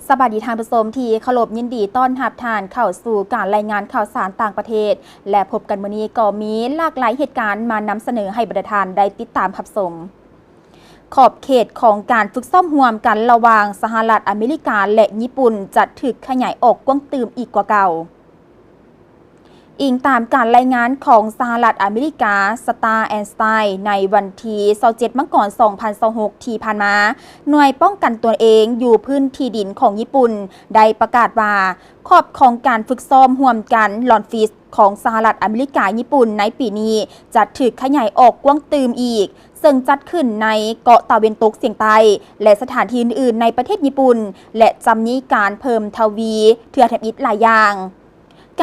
ສະບາຍດີທ່ານຜູ້ຊົມທີ່ເຄົາລົບ, ຍິນດີຕ້ອນຮັບທ່ານເຂົ້າສູ່ການລາຍງານຂ່າວສານຕ່າງປະເທດ ແລະ ພົບກັນມື້ນີ້ກໍມີຫຼາກຫຼາຍເຫດການມານຳສະເໜີໃຫ້ບັນດາທ່ານໄດ້ຕິດຕາມຮັບຊົມ. ຂອບເຂດຂອງການຝຶກຊ້ອມຮ່ວມກັນລະຫວ່າງສະຫະລັດອາເມລິກາ ແລະ ຍີ່ປຸ່ນ ຈະຖືກຂະຫຍາຍອອກກວ້າງຕື່ມອີກກວ່າເກົ່າ. ອີງຕາມການລາຍງານຂອງສະຫະລັດອາເມລິກາ Star and Style ໃນວັນທີຊາວເຈັດ ມັງກອນ ສອງພັນຊາວຫົກ ທີ່ຜ່ານມາ, ໜ່ວຍປ້ອງກັນຕົວເອງຢູ່ພື້ນທີ່ດິນຂອງຍີ່ປຸ່ນ ໄດ້ປະກາດວ່າ ຂອບຂອງການຝຶກຊ້ອມຮ່ວມກັນ Launch Fest ຂອງສະຫະລັດອາເມລິກາຍີ່ປຸ່ນໃນປີນີ້ ຈະຖືກຂະຫຍາຍອອກກວ້າງຕື່ມອີກ, ເຊິ່ງຈັດຂຶ້ນໃນເກາະຕາເວັນຕົກສຽງໃຕ້ ແລະ ສະຖານທີ່ອື່ນໆໃນປະເທດຍີ່ປຸ່ນ ແລະ ຈະມີການເພີ່ມທະວີເທື່ອທຳອິດຫຼາຍຢ່າງ.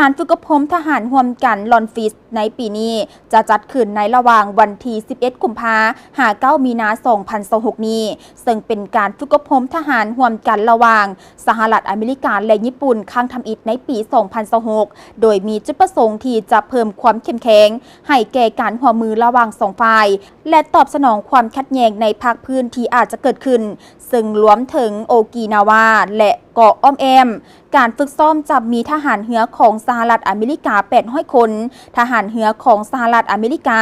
ການຝຶກອົບຮົມທະຫານຮ່ວມກັນ Launch Fest ໃນປີນີ້ ຈະຈັດຂຶ້ນໃນລະຫວ່າງວັນທີສິບເອັດ ກຸມພາ ຫາ ເກົ້າ ມີນາ ສອງພັນຊາວຫົກ ນີ້, ເຊິ່ງເປັນການຝຶກອົບຮົມທະຫານຮ່ວມກັນລະຫວ່າງສະຫະລັດອາເມລິກາ ແລະ ຍີ່ປຸ່ນຄັ້ງທຳອິດໃນປີສອງພັນຊາວຫົກ ໂດຍມີຈຸດປະສົງທີ່ຈະເພີ່ມຄວາມເຂັ້ມແຂງໃຫ້ແກ່ການຮ່ວມມືລະຫວ່າງສອງຝ່າຍ ແລະ ຕອບສະໜອງຄວາມຂັດແຍ່ງໃນພາກພື້ນທີ່ອາດຈະເກີດຂຶ້ນ, ເຊິ່ງລວມເຖິງໂອກີນາວາ ແລະ ເກາະອ້ອມແອ້ມ. ການຝຶກຊ້ອມຈະມີທະຫານເຮືອຂອງສະຫະລັດອາເມລິກາ ແປດຮ້ອຍຄົນ, ທະຫານເຮືອຂອງສະຫະລັດອາເມລິກາ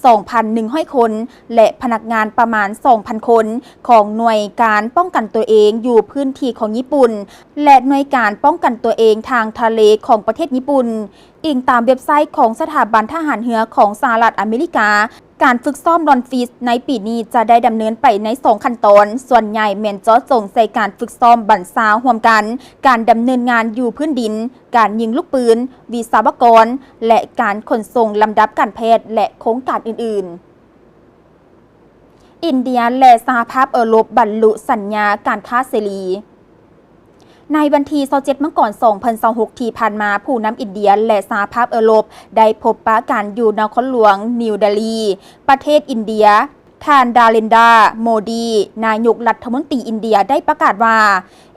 ສອງພັນໜຶ່ງຮ້ອຍຄົນ ແລະ ພະນັກງານປະມານ ສອງພັນຄົນ ຂອງໜ່ວຍການປ້ອງກັນຕົວເອງຢູ່ພື້ນທີ່ຂອງຍີ່ປຸ່ນ ແລະ ໜ່ວຍການປ້ອງກັນຕົວເອງທາງທະເລຂອງປະເທດຍີ່ປຸ່ນ. ອີງຕາມເວັບໄຊຂອງສະຖາບັນທະຫານເຮືອຂອງສະຫະລັດອາເມລິກາ, ການຝຶກຊ້ອມ Launch Fest ໃນປີນີ້ຈະໄດ້ດຳເນີນໄປໃນສອງຂັ້ນຕອນ, ສ່ວນໃຫຍ່ແມ່ນເຈາະຈົງໃສ່ການຝຶກຊ້ອມບັນຊາຮ່ວມກັນ, ການດຳເນີນງານຢູ່ພື້ນດິນ, ການຍິງລູກປືນ, ວິສະວະກອນ ແລະ ການຂົນສົ່ງ, ລຳດັບການແພດ ແລະ ໂຄງການອື່ນໆ. ອິນເດຍ ແລະ ສະຫະພາບເອີຣົບບັນລຸສັນຍາການຄ້າເສລີ. ໃນວັນທີຊາວເຈັດ ມັງກອນ ສອງພັນຊາວຫົກ ທີ່ຜ່ານມາ, ຜູ້ນຳອິນເດຍ ແລະ ສະຫະພາບເອີຣົບໄດ້ພົບປະກັນຢູ່ນະຄອນຫຼວງນິວເດລີ ປະເທດອິນເດຍ. ທ່ານ ນາເຣນດາ ໂມດີ ນາຍົກລັດຖະມົນຕີອິນເດຍ ໄດ້ປະກາດວ່າ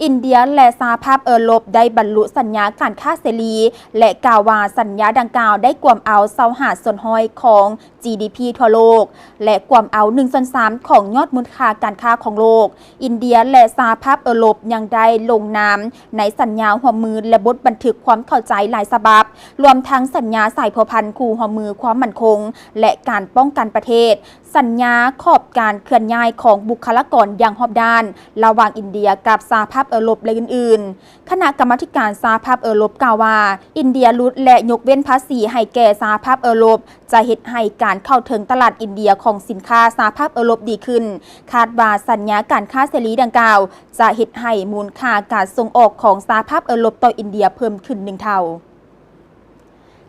ອິນເດຍ ແລະ ສະຫະພາບເອີຣົບໄດ້ບັນລຸສັນຍາການຄ້າເສລີ ແລະ ກ່າວວ່າສັນຍາດັ່ງກ່າວໄດ້ກວມເອົາຊາວຫ້າສ່ວນຮ້ອຍຂອງ ຈີດີພີ ທົ່ວໂລກ ແລະ ກວມເອົາໜຶ່ງສ່ວນສາມຂອງຍອດມູນຄ່າການຄ້າຂອງໂລກ. ອິນເດຍ ແລະ ສະຫະພາບເອີຣົບຍັງໄດ້ລົງນາມໃນສັນຍາຮ່ວມມື ແລະ ບົດບັນທຶກຄວາມເຂົ້າໃຈຫຼາຍສະບັບ, ລວມທັງສັນຍາສາຍພົວພັນຄູ່ຮ່ວມມືຄວາມໝັ້ນຄົງ ແລະ ການປ້ອງກັນປະເທດ, ສັນຍາຂອບການເຄື່ອນຍ້າຍຂອງບຸກຄະລາກອນຢ່າງຮອບດ້ານ ລະຫວ່າງອິນເດຍກັບສະຫະພາບເອີຣົບ ແລະ ອື່ນໆ. ຄະນະກຳມາທິການສະຫະພາບເອີຣົບກ່າວວ່າ, ອິນເດຍຫຼຸດ ແລະ ຍົກເວັ້ນພາສີໃຫ້ແກ່ສະຫະພາບເອີຣົບ ຈະເຮັດໃຫ້ການເຂົ້າເຖິງຕະຫຼາດອິນເດຍຂອງສິນຄ້າສະຫະພາບເອີຣົບດີຂຶ້ນ. ຄາດວ່າສັນຍາການຄ້າເສລີດັ່ງກ່າວ ຈະເຮັດໃຫ້ມູນຄ່າການສົ່ງອອກຂອງສະຫະພາບເອີຣົບຕໍ່ອິນເດຍເພີ່ມຂຶ້ນໜຶ່ງເທົ່າ.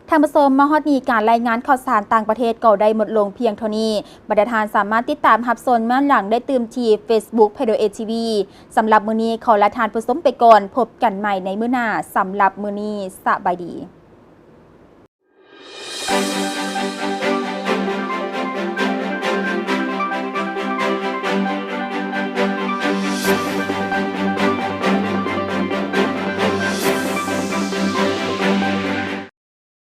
ທ່ານຜູ້ຊົມ, ມາຮອດນີ້ການລາຍງານຂ່າວສານຕ່າງປະເທດກໍໄດ້ໝົດລົງພຽງເທົ່ານີ້. ບັນດາທ່ານສາມາດຕິດຕາມຮັບຊົມຍ້ອນຫຼັງໄດ້ຕື່ມທີ່ Facebook ພາໂດເອ ທີ ວີ. ສຳລັບມື້ນີ້ຂໍລາທ່ານຜູ້ຊົມໄປກ່ອນ. ພົບກັນໃໝ່ໃນມື້ໜ້າ. ສຳລັບມື້ນີ້, ສະບາຍດີ.